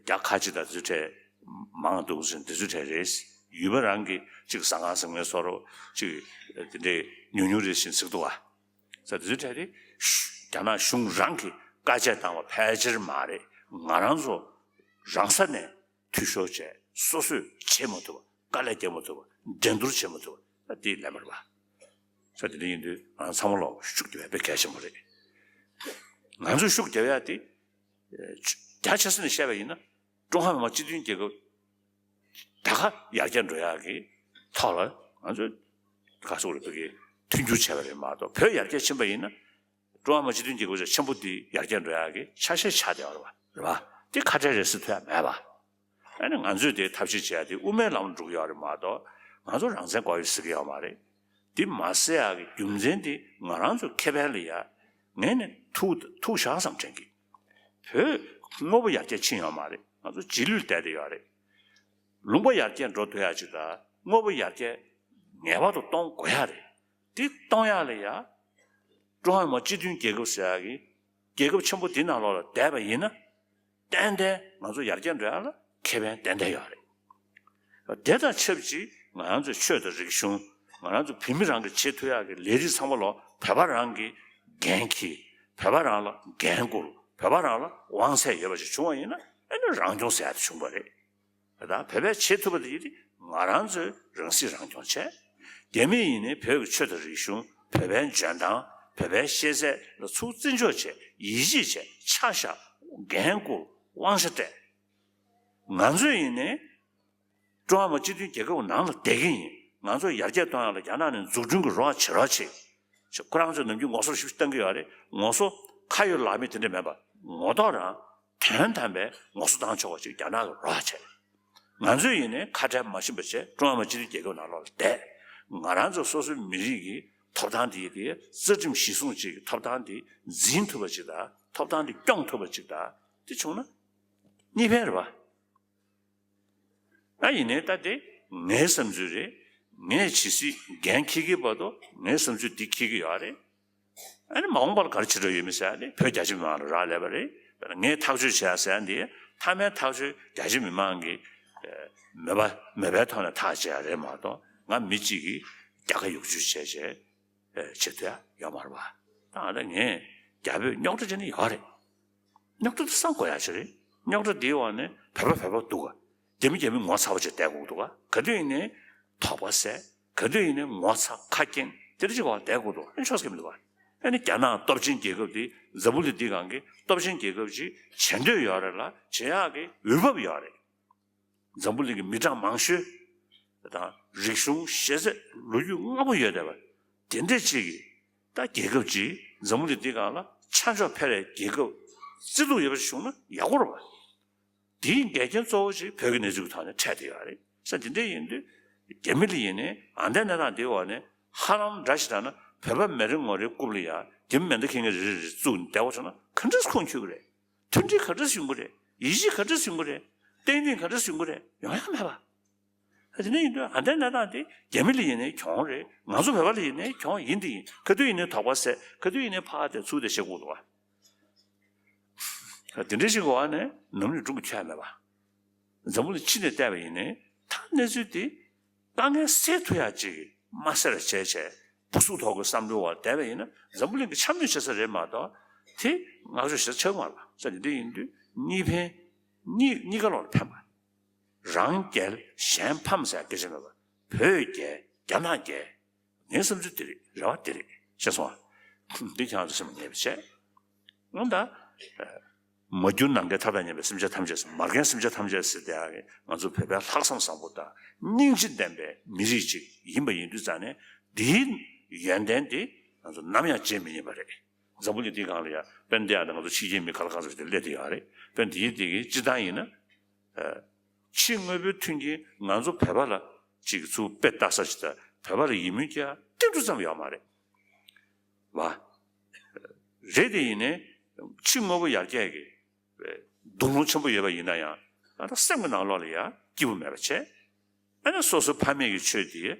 རྒྱ་ཁ་ཆེ་དང་དེ་ཚོ་གྲས་མང་འདུག་ཟེར་དེ་ཚོ་གྲས་རེད། ཡུལ་པ་རང་གི་ཅིག་ཟ་ཁང་ཟིན་མཁན་སོགས་ཅིག་དེ་འདྲས་ཉུང་ཉུང་རེད་ཟེར་ཟེར་འདུག་བ། ས་དེ་ཚོའི་གྲས་དེ་རྒྱ་ནག་གཞུང་རང་གིས་བཀའ་ཆད་བཏང་བ་ཕལ་ཆེར་མ་རེད། ང་རང་ཚོ་རང་ས་ནས་འཐུས་ཤོར་བྱས་སོ་སོས་བྱེད་མ་ཐུབ་པ། དཀའ་ལས་རྒྱག་མ་ཐུབ་པ། འགྲན་བསྡུར་བྱེད་མ་ཐུབ་པ། ད་དེ་ལན་པར་བ། ས་དེ་འདྲ་ཡིན་དུས་ང་ཚང་མ་ལོག་ཤུགས་རྒྱབ་ཡ་དཔེ་གལ་ཆེན་པོ་རེད། ང་ཚོས་ཤུགས་རྒྱབ་ཡ་དེ་རྒྱ་ཆེ་ས་ནས་བཤད་པ་ཡིན་ན་ཀྲུང་ཧྭ་མི་དམངས་སྤྱི་མཐུན་རྒྱལ་ཁབ་ད་ག་ཡར་རྒྱས་འགྲོ་ཡག་གི་ཐོག་ལ་ང་ཚོས་ག་སོག་རེ་བོད་ཀྱི་མཐུན་འགྱུར་བྱས་པ་རེད་མ་གཏོགས་བོད་ཡར་རྒྱས་ཕྱིན་པ་ཡིན་ན། ཀྲུང་ཧྭ་མི་དམངས་སྤྱི་མཐུན་རྒྱལ་ཁབ་ཆེན་པོ་འདི་ཡར་རྒྱས་འགྲོ་ཡག་གི་ཆ་ཤས་ཆགས་བསྡད་པ་རེད་པ། རེད་པ། འདི་ཁ་བྲལ་རེ་ཟེར་ཐུབ་ཡ་མེད་པ། ཨ་ནི་ང་ཚོས་དེ་ཐབས་ཤེས་བྱེད་ཡ་དེ་དབུ་མའི་ལམ་འགྲོ་གི་ཡོད་རེད་མ་གཏོགས་ང་ཚོ་རང་བཙན་དགོས་ཡོད་ཟེར་གི་ཡོད་མ་རེད། འདི་མ་ཟེར་ཡག་གི་རྒྱུ་མཚན་དེ་ང་རང་ཚོ་ཁེ་ཕན་ལ་ཡ་ངས་ནི་ཐུག་ཐུག་བཞག་བསམ་དྲན་གི། བོད་དངོས་པོ་ཡར་རྒྱས་ཕྱིན་ཡོད་མ་རེད། ང་ཚོ་རྗེས་ལུས་བསྡད་དེ་ཡོད་རེད། ལུང་པ་ཡར་རྒྱས་འགྲོ་ཐུབ་ཡག་ཅིག་དང་དངོས་པོ་ཡར་རྒྱས་ངེས་པར་དུ་གཏོང་དགོས་ཡག་རེད། འདི་གཏོང་ཡག་ལ་ཡ། ཀྲུང་ཧྭ་མི་དམངས་སྤྱི་མཐུན་རྒྱལ་ཁབ་ཟེར་ཡག་གི་རྒྱལ་ཁབ་ཆེན་པོ་འདི་ནང་ལོགས་ལ་བསྡད་པ་ཡིན་ན། ཏན་ཏན་ང་ཚོ་ཡར་རྒྱས་འགྲོ་ཡག་ལ་ཁེ་ཕན་ཏན་ཏན་ཡོད་རེད། དེ་དང་ཆབས་ཅིག་ང་རང་ཚོའི་ཆོས་དང་རིག་གཞུང་། ང་རང་ཚོ་བོད་མི་རང་གི་བྱེད་ཐུབ་ཡག་གི་ལས་རིགས་ཚང་མ་ལོགས་བོད་པ་རང་གིས་འགན་འཁྱེར། བོད་པ་རང་ལ་འགན་བསྐུར། བོད་པ་རང་ལ་དབང་ཚད་ཡོད་པ་ཞིག་བྱུང་བ་ཡིན་ན་ཨ་ནི་རང་སྐྱོང་ཟེར་ཡག་དེ་བྱུང་བ་རེད། ད་བོད་པས་བྱེད་ཐུབ་པ་དེ་ཡིན་དུས་ང་རང་ཚོས་རང་སྲིད་རང་སྐྱོང་བྱས། རྒྱ་མི་ཡིན་ནའི་བོད་ཀྱི་ཆོས་དང་རིག་གཞུང་། བོད་པའི་འཇོན་ཐང་། བོད་པའི་ཤེས་ཚད་ལ་ཚུར་བརྩི་འཇོག་བྱས། ཡིད་ཆེས་བྱས། ཆ་བཞག་འགན་བསྐུར། དབང་ཆ་སྤྲད། ང་ཚོས་ཡིན་ནའི་ཀྲུང་ཧྭ་མི་དམངས་སྤྱི་མཐུན་རྒྱལ་ཁབ་ནང་ལ་བསྡད་ཀྱི་ཡིན། ང་ཚོ་ཡར་རྒྱས་གཏོང་ཡག་ལ་རྒྱ་ནག་ནས་འཛུགས་སྐྲུན་གྱི་རོགས་བྱེད་རོགས་བྱེད། ཁོ་རང་ཚོས་ནམ་རྒྱུན་ངོ་སོར་ཞིབ་བཏང་གི་ཡོད་རེད། ངོ་སོ་ཁ་ཡོད་ལག་མེད་དེ་འདྲ་མེད་པ། ངོ་ཐོག་རང་དོན་དམ་པའི་ངོ་སོ་བཏང་ཆོག་པ་ཅིག་རྒྱ་ནག་གི་རོགས་བྱས། ང་ཚོས་ཡིན་ནའི་ཁ་བྲལ་མ་ཕྱིན་པ་བྱས་ཀྲུང་ཧྭ་མི་དམངས་སྤྱི་མཐུན་རྒྱལ་ཁབ་ནང་ལོགས་ལ་བསྡད། ང་རང་ཚོ་སོ་སོའི་མི་རིགས་ཀྱི་ཐོབ་ཐང་དེ་གི་རྩ་ཁྲིམས་གཞི་བཟུང་ཅིག་གི་ཐོབ་ཐང་དེ་འཛིན་ཐུབ་པ་ཅིག་དང་ཐོབ་ཐང་དེ་སྐྱོང་ཐུབ་པ་ཅིག་དང་དེ་བྱུང་ན་གཉིས་ཕན་རེད་པ། ཨ་ཡིན་ནའི་ད་དེ་ངའི་བསམ་ཚུལ་རེད། ངས་ཇི་སྲིད་འགན་འཁྱེར་གྱི་བར་དུ་ངའི་བསམ་ཚུལ་འདི་འཁྱེར་གྱི་ཡོད་རེད། ཨ་ནི་མ་འོངས་པ་ལ་ག་རེ་བྱེད་འགྲོ་ཡོད་མེད་ཟེར་ཡ་དེ་བོད་རྒྱ་ཆེ་མི་མང་ལ་རག་ལས་པ་རེད། དཔེར་ན་ངས་ཐག་གཅོད་བྱེད་ཡ་ཟེར་ཡ་འདི་མཐའ་མའི་ཐག་གཅོད་རྒྱ་ཆེ་མི་མང་གི་མོས་པ་མོས་པའི་ཐོག་ནས་ཐག་བཅད་ཡ་རེད་མ་གཏོགས་ང་མི་གཅིག་གིས་རྒྱལ་ཁ་ཡོག་བཅོས་བྱས་བྱས་བྱེད་ཐུབ་ཡ་ཡོད་མ་རེད་པ། ད་ཨ་ད་ངས་རྒྱ་བོད་རྙོག་དྲ་བྱས་ནས་ཡོད་རེད། རྙོག་དྲ་དེ་སངས་དགོས་ཡ་ཅིག་རེད། རྙོག་དྲ་དེའི་འོག་ནས་བོད་པ་བོད་པ་འདུག་ག་རྒྱ་མི་རྒྱ་མི་ངོ་ཚ་བ་བྱས་བསྡད་དགོས་འདུག་ག་ག་དུས་ཡིན་ནའི་དོགས་པ་ཟ། ག་དུས་ཡིན་ནའི་ངོ་ཚ་ཁ་སྐྱེངས་དེ་འདྲ་ཅིག་འོག་བསྡད་དགོས་འདུག་ཨ་ཆོག་ས་གི་མི་འདུག་ག་ཨ་ནི་རྒྱ་ནག་སྟོབས་ཆེན་རྒྱལ་ཁབ་དེ་འཛམ་བུ་གླིང་འདིའི་སྒང་གི་སྟོབས་ཆེན་རྒྱལ་ཁབ་ཅིག་བྱེད་འདོད་ཡོད་རེད་ལ། བྱེད་ཡག་གི་འོས་བབ་ཡོད་རེད། འཛམ་བུ་གླིང་གི་མི་གྲངས་མང་ཤོས་དང་རིག་གཞུང་ཤེས་ཚད་ལོ་རྒྱུས་སྔ་པོ་ཡོད་བསྡད་པ་དེ་འདྲས་ཅིག་གིས། ད་རྒྱལ་ཁབ་ཅིག་འཛམ་བུ་གླིང་འདིའི་སྒང་ལ་ཆ་འཇོག་འཕེར་བའི་རྒྱལ་ཁབ་བརྩི་འདོད་ཡོད་པ་ཞིག་བྱུང་ན་ཡག་པོ་རེད་པ། དེའི་འགལ་རྐྱེན་གཙོ་བོ་ཅིག་བོད་ཀྱི་གནས་ཚུལ་གྱི་ཐོག་ནས་འཕྲད་བསྡད་ཡོད་རེད། ས་དེ་འདྲ་ཡིན་དུས་རྒྱ་མི་ལ་ཡིན་ནའི་ཨ་འདའི་གནས་སྟངས་དེའི་འོག་ནས་ཧ་ལམ་འདྲ་ཞིག་ལྟར་ན་བོད་པ་མི་རེ་ངོ་རེའི་རྐུབ་ལ་ཡ་རྒྱ་མི་མེ་མདའ་འཁྱེར་མཁན་རེ་རེ་རེ་བཙུགས་ནས་བསྡད་པ་བྱུང་ན་ག་འདྲས་ཁུངས་འཁྱོལ་གི་རེད། མཐུན་སྒྲིལ་ག་འདྲས་ཡོང་གི་རེད། ཡིད་ཆེས་ག་འདྲས་ཡོང་གི་རེད། བརྟན་ལྷིང་ག་འདྲས་ཡོང་གི་རེད། ཡོང་ཡ་མེད་པ། ད་དེ་འདྲ་ཡིན་དུས་ཨ་འདའི་གནས་སྟངས་དེ་རྒྱ་མི་ལ་ཡིན་ནའི་གྱོང་རེད། ང་ཚོ་བོད་པ་ལ་ཡིན་ནའི་གྱོང་ཡིན་དེ་ཡིན། ག་དུས་ཡིན་ནའི་དོགས་པ་ཟད། ག་དུས་ཡིན་ནའི་ཕར་དེ་ཚུར་དེ་བྱེད་དགོས་འདུག་བ། དེ་འདྲ་ཞིག་གི་འོག་ནས་ནམ་རྒྱུན་སྒྲུང་གི་ཆོད་ཡ་མེད་པ། འཛམ་བུ་གླིང་ཕྱི་ནས་བལྟས་པ་ཡིན་ནའི་ད་གནས་ཚུལ་དེ་དཀའ་ངལ་སེལ་ཐུབ་ཡ་ཅིག་མ་སེལ་བ་བྱས་བྱས་སྦུག་སུབ་ཐོག་གི་བསམ་བློའི་འོག་བསྡད་པ་ཡིན་ན་འཛམ་བུ་གླིང་གི་འཕྱ་སྨོད་བྱེད་ས་རེད་མ་གཏོགས་དེ་བསྔགས་བརྗོད་བྱེད་ས་ཆགས་ཀྱི་མ་རེད་པ། ས་དེ་འདྲ་ཡིན་དུས་གཉིས་ཕན་གཉིས་གཉིས་ཀ་ལོག་ལ་ཕན་པ། རང་རྒྱལ་གཞན་ཕམ་ཟེར་སྐད་ཆ་མེད་པ། བོད་རྒྱལ། རྒྱ་ནག་རྒྱལ། ངའི་བསམ་ཚུལ་འདི་རེད། རེ་བ་འདི་རེད། ཤེས་སོང་ཨ། འདི་ཁྱེད་རང་ཚོ་སེམས་ལ་ངེས་པ་བྱས། འོ་ད། མ་གྱུར་ནམ་མཁའི་མཐའ་དང་མཉམ་པའི་སེམས་ཅན་ཐམས་ཅད་ཟེར། མ་རྒན་སེམས་ཅན་ཐམས་ཅད་ཟེར་དེ་ཡང་ང་ཚོ་བོད་པའི་ལྷག་བསམ་བཟང་པོ་དང་སྙིང་རྗེ་ལྡན་པའི་མི་རིགས་ཅིག་ཡིན་པ་ཡིན་དུས་ཙང་ནས་འདིའི་ཡོན་ཏན་འདི་ང་ཚོ་ནམ་ཡང་བརྗེད་མི་ཉན་པ་རེད། འཛམ་བུ་གླིང་འདིའི་སྒང་ལ་ཡང་དཔེར་ན་འདི་ཡང་ང་ཚོ་ཕྱི་རྒྱལ་མི་ག་ལ་གང་འཚམ་ཞིག་དེ་སླེབས་བསྡད་ཡོད་རེད། དཔེར་ན་འདིའི་འདི་གི་སྤྱིར་བཏང་ཡིན་ན། ཕྱི་དངོས་པོའི་མཐུན་རྐྱེན་ང་ཚོ་བོད་པ་ལ་ཅིག་ཚུར་དཔེ་ལྟ་ས་ཅིག་དང་བོད་པ་ལ་ཡིད་སྨོན་སྐྱེ་ཡ་ཏིལ་འབྲུ་ཙམ་ཡོད་མ་རེད་བ། རེད་དེ་ཡིན་ནའི་ཕྱི་དངོས་པོ་ཡར་རྒྱས་ཀྱི་མདུང་ལོང་ཆེན་པོ་ཡོད་པ་ཡིན་ན་ཡང་ང་ཚོ་སེམས་ཀྱི་ནང་ལོགས་ལ་ཡ་སྐྱིད་པོ་མེད་པ་བྱས། ཨ་ནི་སོ་སོའི་ཕ་མེས་ཀྱི་ཆོས་དེ་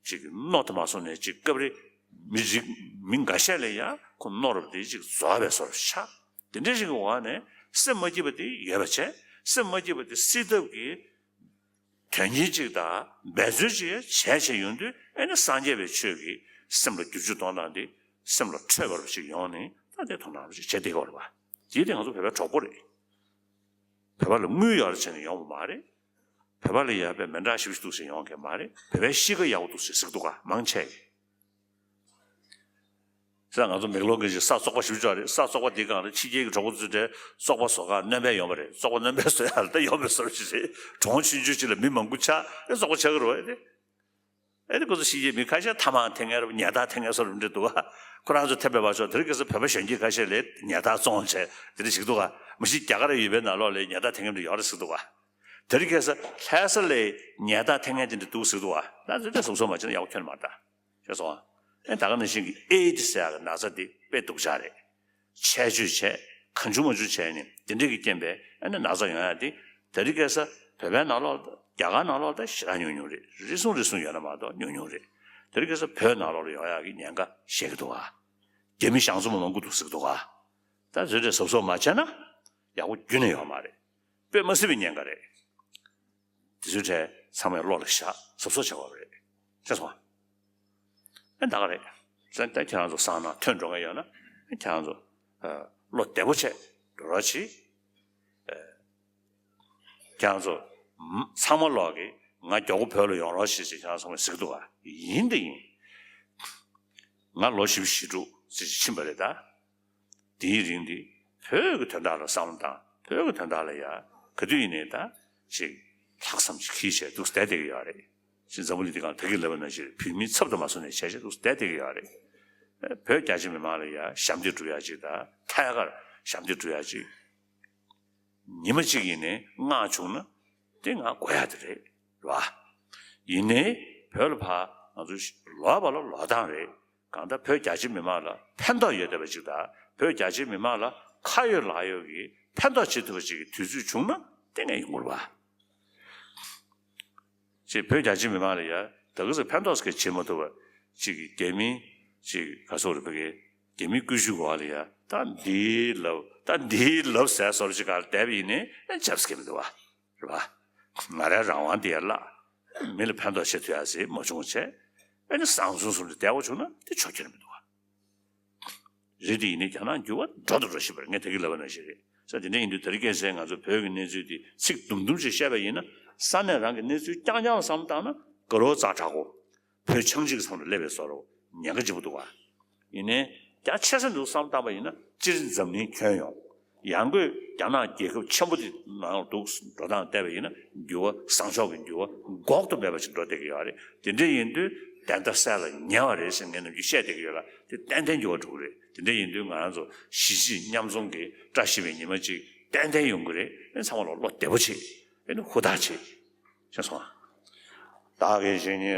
ཅིག་མནོ་དུ་མ་སོང་ནས་ཅིག་སྐབས་རེ་མི་རིགས་མི་འགའ་ཤས་ལ་ཡ་ཁོ་མནོ་རབས་དེ་ཅིག་རྫོགས་པའི་བཟོ་འདྲ་ཆགས། དེ་འདྲ་ཞིག་གི་འོག་ནས་སེམས་མ་སྐྱིད་པ་དེ་ཡོད་པ་བྱས། སེམས་མ་སྐྱིད་པ་དེ་སེལ་ཐབས་ཀྱི་དོན་སྙིང་ཅིག་དང་འབད་རྩོལ་ཅིག་བྱས་བྱས་ཡོང་དུས་ཨ་ནི་སངས་རྒྱས་པའི་ཆོས་ཀྱིས་སེམས་ལ་བསྒྱུར་བཅོས་གཏོང་སྟངས་དེ་སེམས་ལ་འཕྲོད་པ་རུ་ཅིག་ཡོང་ནས་ད་དེ་དོ་སྣང་རུ་ཅིག་བྱེད་བསྡད་ཡོད་རེད་བ། དེ་དེ་ང་ཚོ་བོད་པའི་གྲོགས་པོ་རེད། བོད་པ་ལ་དངུལ་ཡོད་རེད་བྱས་ནས་ཡོང་བ་མ་རེད། བོད་པ་ལ་ཡ་བའི་མི་འདྲ་ཞིབ་ཞིབ་འདུག་ཟེར་ཡོང་མཁན་མ་རེད། བོད་པའི་གཤིས་ཀ་ཡག་པོ་འདུག་ཟེར་ཟེར་གི་འདུག་ག་མང་ཆེ་གིས། ཟེར་ང་ཚོ་མེག་ལོར་གྱི་ས་བཙོག་པ་ཞིབ་ཆ་རེད། ས་བཙོག་པ་འདི་གང་རེད། ཕྱི་རྒྱལ་གྱི་གྲོགས་པོ་ཚོ་དེ་བཙོག་པ་བཟོ་ག་སྣོན་པ་ཡོང་བ་རེད། བཙོག་པ་སྣོན་པ་བཟོ་ཡ་ལ་ད་ཡོང་བའི་བཟོ་འདྲ་ཞིག་རེད། གྲོང་ཆུང་ཆུང་ཅིག་ལ་མི་མང་པོ་ཆགས་ཨེ་བཙོག་པ་ཆགས་ཀྱི་རེད་བ་ཨེ་དེ། ཨེ་དེ་ཁོ་ཚོ་ཕྱི་རྒྱལ་མི་ཁ་ཤས་ཐ་མག་འཐེན་མཁན་རེད། ཉལ་ཐ་འཐེན་མཁན་བཟོ་འདྲ་འདྲ་འདུག་ག་ཁོ་རང་ཚོ་འཐེན་པའི་བར་ཤོག་དེ་རིང་ཁ་སང་བོད་པ་གཞོན་སྐྱེས་ཁ་ཤས་ལ་ཉལ་ཐ་བཙོང་བྱས་དེ་འདྲ་ཞིག་འདུག་ག་མ་གཞི་རྒྱ་གར་ཡུལ་པའི་ནང་ལོགས་ལ་ཉལ་ཐ་འཐེན་མཁན་འདྲ་ཡོད་རེད་ཟེར་འདུག་ག་དེ་རིང་ཁ་སང་ལྷ་ས་ལ་ཉལ་ཐ་འཐེན་མཁན་དེ་འདྲ་འདུག་ཟེར་འདུག་ག་ད་དེ་འདྲ་གཟབ་གཟབ་མ་བྱས་ན་ཡག་པོ་ཁྱོན་ནས་མ་རེད་ད། ཤེས་སོང་ཨ། ཨེ་ད་ག་ནང་བཞིན་གྱི་ཨེ་ཌི་ཟེར་ཡག་གི་ན་ཚ་འདི་དཔེ་སྡུག་ཅག་རེད། ཆད་གཅོད་བྱས་གང་བྱུང་མང་བྱུང་བྱས་ནས་དེ་འདྲས་ཀྱི་རྐྱེན་པས་ཨ་ནི་ན་ཚ་ཡོང་ཡག་འདི་དེ་རིང་ཁ་སང་བོད་པའི་ནང་ལོགས་རྒྱ་གར་ནང་ལོགས་ད་ཞེ་དྲག་ཉུང་ཉུང་རེད། རེ་ཟུང་རེ་ཟུང་ཡོད་ན་མ་གཏོགས་ཉུང་ཉུང་རེད། དེ་རིང་ཁ་སང་བོད་ནང་ལོགས་ལ་ཡོང་ཡག་གི་ཉེན་ཁ་བཤད་ཀྱི་འདུག་ག་རྒྱ་མི་ཞང་ཚོ་མང་པོ་འདུག་ཟེར་གྱི་འདུག་ག་ད་བཟོ་འདྲས་གཟབ་གཟབ་མ་བྱས་ན་ཡག་པོ་རྒྱུན་ནས་ཡོད་མ་རེད། དཔེ་མ་སྲིད་པའི་ཉེན་ཁ་རེད། དེ་ཚོའི་གྲས་ཚང་མས་བློ་ལ་བཞག་གཟབ་གཟབ་བྱེད་དགོས་པ་རེད། ཤེས་སོང་ཨ། ཨེ་ད་ག་རེད། ཙན་ད་ཁྱེད་རང་ཚོ་སང་ན་ཐོན་འགྲོ་མཁན་ཡོད་ན་ཨེ་ཁྱེད་རང་ཚོ་ཨ་བློ་བདེ་པོ་བྱས་འགྲོ་རོགས་གྱིས། ཨེ་ཁྱེད་རང་ཚོ་མ་ཚང་མ་ལོག་གིས་ང་མགྱོགས་པོ་བོད་ལ་ཡོང་རོགས་གྱིས་ཞེས་ཁྱེད་རང་ཚོ་ཚང་མས་ཟེར་གྱི་འདུག་ག་ཡིན་དེ་ཡིན། ང་ལོ་བཞི་བཅུ་ཞེ་དྲུག་ཙམ་ཞིག་ཕྱིན་པ་རེད་ད། དེའི་རིང་འདི་བོད་ཀྱི་དོན་དག་ལ་བསམ་བློ་བཏང་། བོད་ཀྱི་དོན་དག་ལ་ཡ་ག་དུས་ཡིན་ནའི་ད་ཅིག་ལྷག་བསམ་ཅིག་གིས་བྱས་འདུག་བསྡད་བསྡད་ཀྱི་ཡོད་རེད། ཅིག་འཛམ་བུ་གླིང་འདི་སྒང་ད་གིན་ལབ་པ་ནང་བཞིན་བོད་མི་ཚབ་ཏུ་མ་བཟུང་ནས་བྱས་བྱས་འདུག་བསྡད་བསྡད་ཀྱི་ཡོད་རེད། བོད་རྒྱ་ཆེ་མི་མང་ལ་ཡ་ཞབས་འདེགས་སྒྲུབ་ཡ་ཅིག་དང་ཐད་ཀར་ཞབས་འདེགས་སྒྲུབ་ཡ་ཅིག་ཉི་མ་གཅིག་ཡིན་ནའི་མངགས་བྱུང་ན་དེ་ང་དགོས་ཡ་དེ་རེད་རེད་བ། ཡིན་ནའི་བོད་ལ་ཕར་ང་ཚོ་ལོག་པ་ལ་ལོག་སྟངས་རེད། གང་ལྟར་བོད་རྒྱ་ཆེ་མི་མང་ལ་ཕན་ཐོགས་ཡོད་བསྡད་པ་ཅིག་དང་བོད་རྒྱ་ཆེ་མི་མང་ལ་ཁ་ཡོད་ལག་ཡོད་ཀྱི་ཕན་ཐོགས་བྱེད་ཐུབ་པ་ཅིག་གི་དུས་ཚོད་བྱུང་ན་དེ་ངས་ཡོང་གི་རེད་བ། ཅེས་བོད་རྒྱ་ཆེ་མི་མང་ལ་ཡ་ད་ག་ཟེ་ཕན་ཐོགས་ཀྱི་བྱེད་མ་ཐུབ་པ་ཅིག་གི་རྒྱ་མི་ཅིག་ག་ཚོད་རེད་བ་གི་རྒྱ་མི་ཀུན་སྤྱོད་གོ་བ་ལ་ཡ་ད་འདིའི་ལབ་ད་འདིའི་ལབ་ཟེར་བཟོ་འདྲ་ཅིག་ག་ལ་བསྡད་པ་ཡིན་ནའི་ཆབ་སྲིད་མི་འདུག་བ། རེད་བ། ང་རའི་རང་དབང་དེ་ཡར་བརླག་མི་ལ་ཕན་ཐོགས་བྱེད་ཐུབ་ཡ་ཟེར་མ་བྱུང་བ་བྱས། ཨ་ནི་བཟང་བཙོང་བཟོ་འདྲ་བསྡད་པ་བྱུང་ན་དེ་ཆོག་རྒྱུ་མི་འདུག་བ། རེད་དེ་ཡིན་ནའི་རྒྱ་ནག་འགྱུར་བ་འགྲོ་དང་འགྲོ་བཞིན་པ་རེད། ངས་ད་གིན་ལབ་པ་ནང་བཞིན་རེད། ས་དེ་འདྲ་ཡིན་དུས་དེ་རིང་ཁ་སང་ང་ཚོ་བོད་ཀྱི་གནས་ཚུལ་དེ་ཚིག་དུམ་དུམ་ཞིག་བཤད་པ་ཡིན་ན་ས་གནས་རང་གི་གནས་ཚུལ་རྐྱང་རྐྱང་ལ་བསམ་བློ་བཏང་ན་དགའ་རབ་ཛ་དྲག་གོ། བོད་ཆགས་འཇིག་གི་མཚམས་ལ་སླེབས་པའི་བཟོ་འདྲ་ཉེན་ཁ་ཆེན་པོ་འདུག་བ། ཡིན་ནའི་ རྒྱ་ཆེ་ས་འདུག་བསམ་བཏང་པ་ཡིན་ན་སྤྱིར་འཛམ་གླིང་ཁྱོན་ཡོངས། ཡང་སྒོས་རྒྱ་ནག་རྒྱལ་ཁབ་ཆེན་པོ་དེ་ནང་ལ་འདུག་འགྲོ་སྟངས་བལྟས་པ་ཡིན་ན་འགྱུར་བ་བཟང་ཕྱོགས་ཀྱི་འགྱུར་བ་འགོག་ཏུ་མེད་པ་ཞིག་འགྲོ་བསྡད་ཀྱི་ཡོད་རེད། དེ་འདྲ་ཡིན་དུས་བདེན་མཐའ་གསལ་ལ་ཉེ་བ་རེད་ཟེར་ངས་ནམ་རྒྱུན་བཤད་བསྡད་ཀྱི་ཡོད་ལ། དེ་ཏན་ཏན་འགྱུར་བ་འགྲོ་གི་རེད། དེ་འདྲ་ཡིན་དུས་ང་རང་ཚོ་གཞིས་བྱེས་མཉམ་འཛོམས་ཀྱི་བཀྲ་ཤིས་པའི་ཉི་མ་ཅིག་ཏན་ཏན་ཡོང་གི་རེད། ཨེ་ཚང་མ་ལ་བློ་བདེ་པོ་བྱེད། ཨེ་ནི་ཧུར་ཐག་བྱེད། ཤེས་སོང་ཨ། བདག་གིས་ཇི་སྙེད།